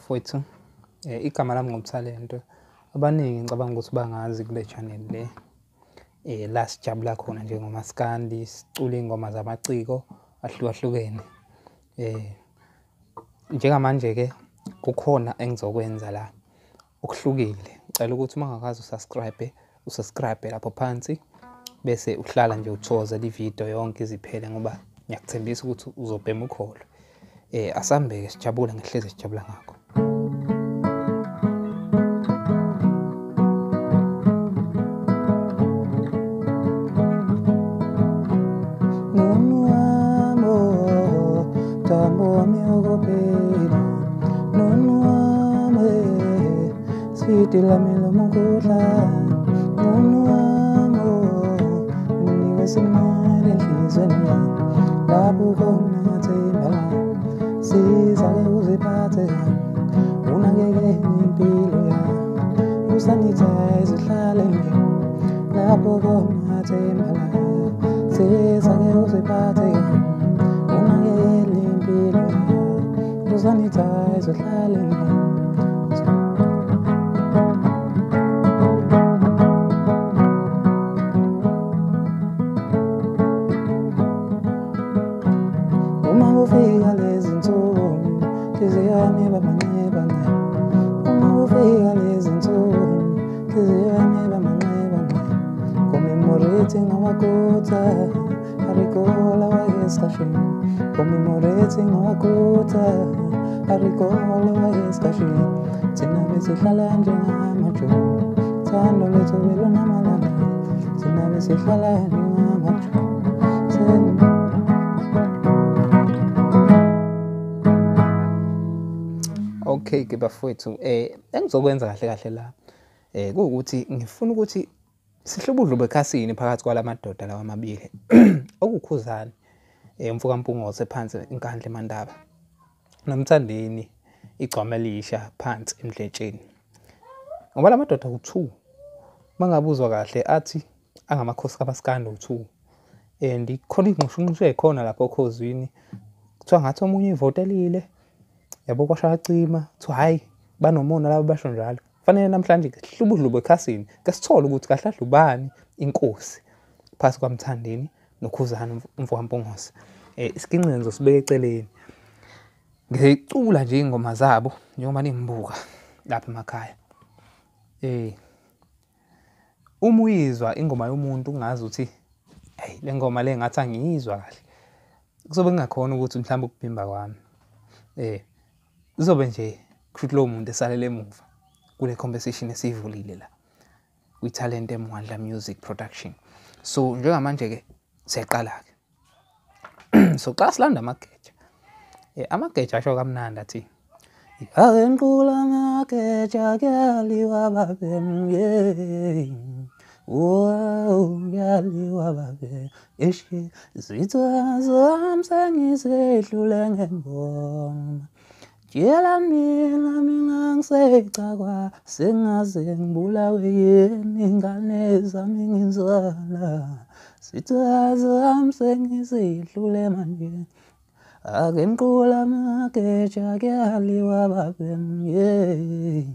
Bafowethu, igama lami nguMthalento. Abaningi ngicabanga ukuthi bangazi kule channel le, la sijabula khona njengomaskandi, sicula iy'ngoma zamaciko ahlukahlukene. Njengamanje-ke kukhona engizokwenza la okuhlukile. Ngicela ukuthi uma ungakaze usubscribe, usubscribe lapho phansi bese uhlala nje uthokozela ividiyo yonke iziphele ngoba ngiyakuthembisa ukuthi uzobhema ukholo. Asambeke sijabule ngehlezi sijabula ngakho. Okay ke bafowethu, engizokwenza kahle kahle la kuwukuthi ngifuna ukuthi sihlubudlube ekhasini phakathi kwalamadoda lawa amabili okukhuzani umfoka Mpungose phansi iNkandla eMandaba noMthandeni igcwama elisha phansi eMdletsheni, ngoba lamadoda u2 mangabuzwa kahle athi angamakhosi kaMaskandi u2 and khona ingxushunxushu ekhona lapho okhozini, kuthiwa ngathi omunye ivotelile yabo kwasha cima, kuthiwa hayi banomona laba basho njalo. Kufanele namhlanje sihlubudlube ekhasini ke sithole ukuthi kahle kahle ubani inkosi phakathi kwaMthandeni noKhuzani umfoka Mpungose. Isiginci ngizosibeka eceleni, ngizicula nje ingoma zabo njengoba ningibuka lapha emakhaya. Uma uyizwa ingoma yomuntu ungazi ukuthi hey le ngoma le ngathi angiyizwa kahle, kuzobe kungakhona ukuthi mhlawumbe ukubhimba kwami kuzobe nje kusho lowo muntu esalele emuva kule conversation esiyivulile la kwi-Talent Mwandla Music Production. So njengamanje ke siyaqala ke. So xa silanda amageja, amageja asho kamnandi athi akenqula amageja kuyaliwa babem, oh kuyaliwa babem, ishi zitha zami sengisedlule ngengoma. Tshela mina mina ngisecakwa sengaze ngibulawe yini ingane zami ngizala, zitha zami sengizidlule manje. Akenqula amageja kuyaliwa babem,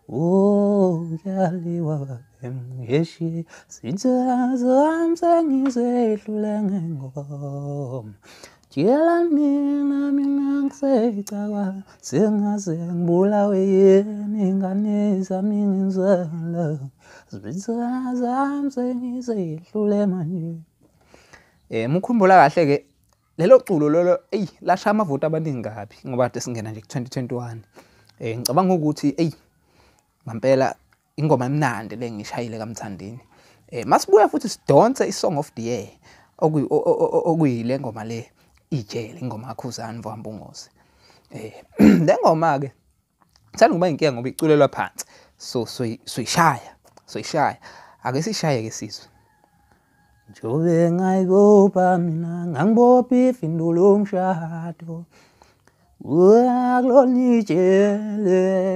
oh kuyaliwa babem, yeshi zitha zami sengizedlule ngengoma. Tshela mina mina ngisecakwa sengaze ngibulawe yini ingane zami ngizala, zitha zami sengizedlule manje. Mukhumbula kahle ke lelo culo lolo, eyi lasha amavoti abaningi kabi ngoba kade singena nje ku-2021. Ngicabanga ukuthi eyi ngempela ingoma emnandi le ngishayile kaMthandeni. Masibuya futhi sidonse i-song of the year okuyile ngoma le ijele, ingoma kaKhuzani umfoka Mpungose. Le ngoma ke ngithanda ukuba inkinga ngoba iculelwa phansi, so soyishaya soyishaya, ake sishaye ke sizwe. Njobe ngayibopha mina ngangibopha ifindo lomshado, akulona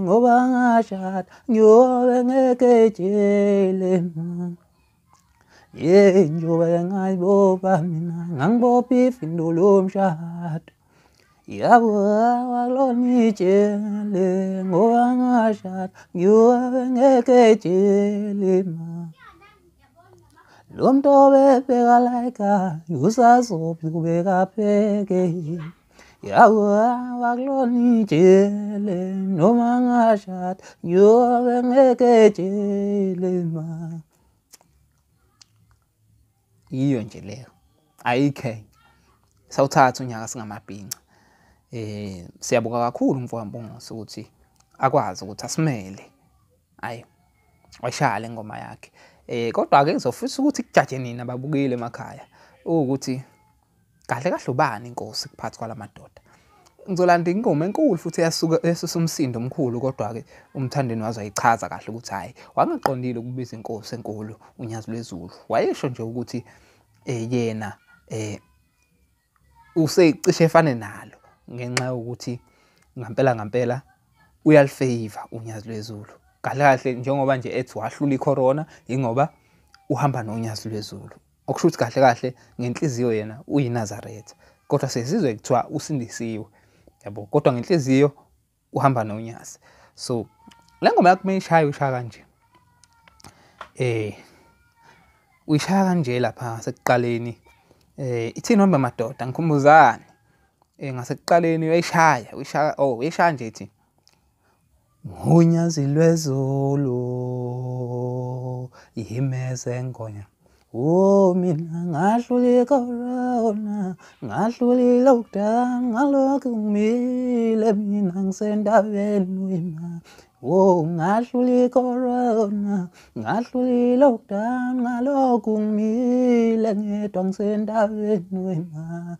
ngoba ngashada ngiyobe ngeke ejele. Ye njobe ngayibopha mina ngangibopha ifindo lomshado, Yabo akulona ijele ngoba ngashada ngiyobe ngeke ejele ma. Lo muntu obebheka la ekhaya usazoqhubeka apheke. Yabo akulona ijele noma ngashada ngiyobe ngeke ejele ma. Yiyo nje leyo, ayikho enye. Sawuthatha unyaka singamabhinca. Siyabonga kakhulu mfowethu Mpungose ukuthi akwazi ukuthi asimele. Ayi, wayishaya le ngoma yakhe. Kodwa-ke ngizofisa ukuthi kujaje nina ababukeli emakhaya ukuthi kahle kahle ubani inkosi kuphathi kwalamadoda. Ngizolanda ingoma enkulu futhi eyasuka esusa umsindo omkhulu, kodwa-ke uMthandeni waze wayichaza kahle ukuthi hhayi, wangaqondile ukubiza inkosi enkulu uNyazi Lwezulu. Wayesho nje ukuthi yena usecishe efane nalo ngenxa yokuthi ngampela ngampela uyalifeyiva uNyazi Lwezulu. Kahle kahle njengoba nje ethi wahlula i-corona ingoba uhamba noNyazi Lwezulu. Okusho ukuthi kahle kahle ngenhliziyo yena uyiNazaretha. Kodwa sesizwe kuthiwa usindisiwe. Yabo, kodwa ngenhliziyo uhamba noNyazi. So le ngoma yakho mayishaya uyishaya kanje. Uyishaya kanje lapha sekuqaleni. Ithini hamba madoda ngikhumbuzane. Ngasekuqaleni uyayishaya, uyishaya, oh uyishaya nje ithi uNyazi Lwezulu yimeze ngonya. Oh mina ngahlula i-corona, ngahlula i-lockdown, ngalokhu ngimile mina ngisendabeni wena. Oh ngahlula i-corona, ngahlula i-lockdown, ngalokhu ngimile ngedwa ngisendabeni wena.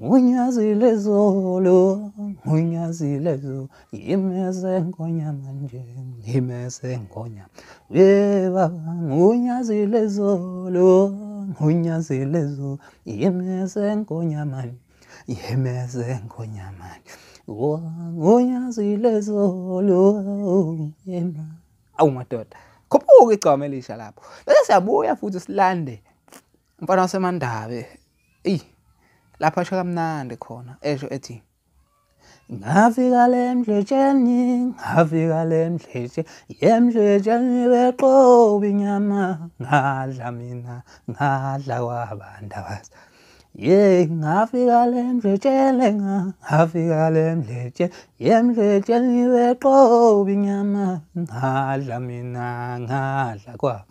UNyazi Lwezulu, uNyazi Lwezulu, yimeze ngonyama nje, yimeze ngonyama. Ye baba, uNyazi Lwezulu, uNyazi Lwezulu, yimeze ngonyama, yimeze ngonyama. UNyazi Lwezulu, yema. Awu madoda, khuphuka igcama elisha lapho. Bese siyabuya futhi silande umfana waseMandabe. Eyi, lapha asho kamnandi khona, esho ethi ngafika le mdletsheni, ngafika le mdletshe, emdletsheni beqoba inyama, ngadla mina, ngadla kwabantu. Ye ngafika le mdletsheni, ngafika le mdletshe, emdletsheni beqoba inyama, ngadla mina, ngadla kwa.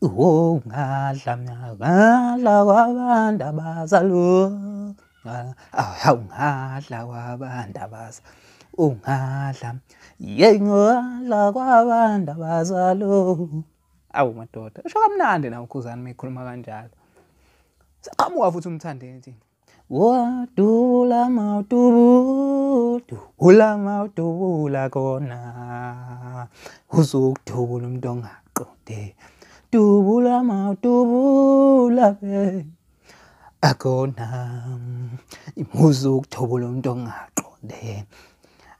Oh ngadla mina, ngadla kwabantu abazalo. Awu ngadla kwabantu abaza, ungadla, ye ngadla kwabantu abazalo. Awu madoda, usho kamnandi nawe uKhuzani mekhuluma kanjalo. Saqhamuka futhi uMthandeni ethi wadubula mawudubula mawudubula kona, uzokudubula umuntu ongaqonde. Dubula mawudubula be akona, uzokudubula umuntu ongaqonde.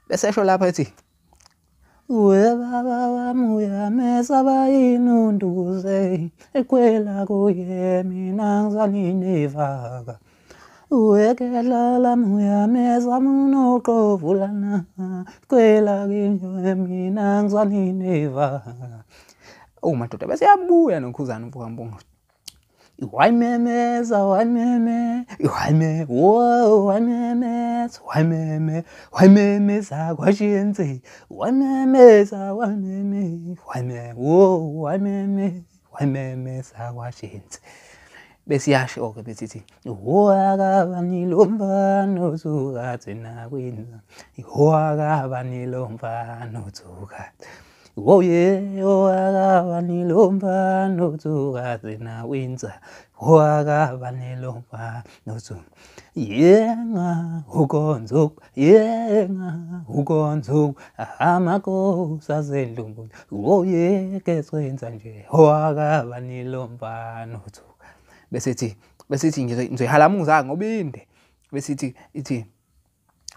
Bese esho lapha ethi we baba wami uyamesaba yini unduze, ekwela kuye mina ngisaninevaka. Uwekela lami uyamesaba unoqovulana, kwela kimi mina ngisaninevaka. Oh madoda, bese yabuya noKhuzani umfo kaMpungose. Wayimemeza, wayimeme, wayime, wo, wayimemeza, wayimeme, wayimemeza kwashenze, wayimemeza, wayimeme, wayime, wo, wayimeme, wayimemeza kwashenze. Bese yasho-ke bese ithi wakabani lo mfana osukathi nakwina, wakabani lo mfana osukathi. Oh yeah, wakabani lo mfana osukathi nawinza, wakabani lo mfana osukathi. Yenga ukonzo, yenga ukonzo, amakhosi asedlungulu. Oh yeah, ke senza nje, wakabani lo mfana osukathi. Bese ithi, bese ithi ngizoyihalamuza ngoba inde. Bese ithi, ithi,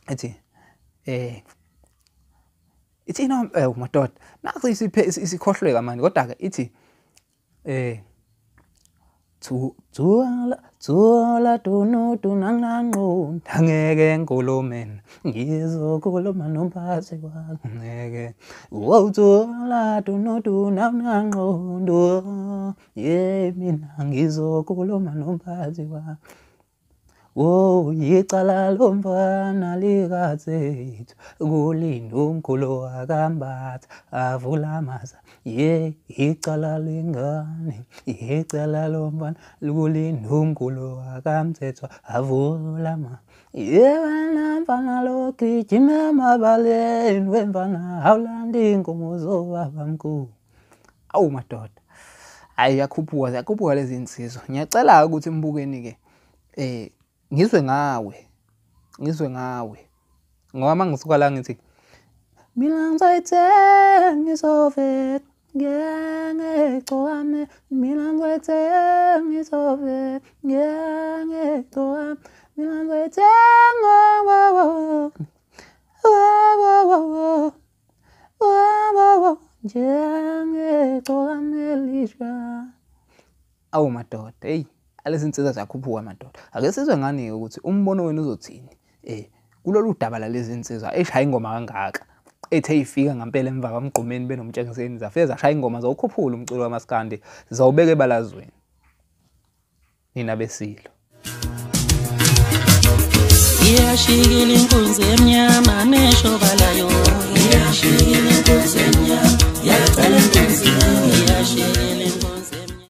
ithi, ithi no, madoda, naku isikhohlweka manje, kodwa ke ithi Thula thula tunu tunanqo angeke ngikhulume ngizokhuluma nomphathi wakho ngeke thula tunu tunanqo ye mina ngizokhuluma nomphathi wakho. Oh, yicala lomfana likazethu kulinda umkhulu wakambatha avula amasa. Ye icala lengane, icala lomfana kulinda umkhulu wakamthethwa avula amasa. Ye wena mfana logijima emabaleni wemfana awulanda inkomo zobabamkhulu. Awu madoda, hhayi yakhuphuka ziyakhuphuka lezi nsizwa. Ngiyacela-ke ukuthi mbukeni-ke ngizwe ngawe, ngizwe ngawe ngoba uma ngisuka la ngithi mina ngizoyithenga isofa ngiyangegcokame, mina ngizoyithenga isofa ngiyangegcokame, mina ngizoyithenga njengegcokame elisha. Awu madoda, eyi alezi nsizwa ziyakhuphuka madoda. Ake sizwe ngani-ke ukuthi umbono wenu uzothini kulolu daba lalezi nsizwa eshaya ingoma kangaka ethe ifika ngampela emva kwaMgqumeni benoMtshengiseni zafike zashaya ingoma zawukhuphula umculo kamaskandi zawubeka ebalazweni nina besilo. Iyashikila inkunzi emnyama neshoba layo, iyashikila inkunzi emnyama yacela inkunzi, iyashikila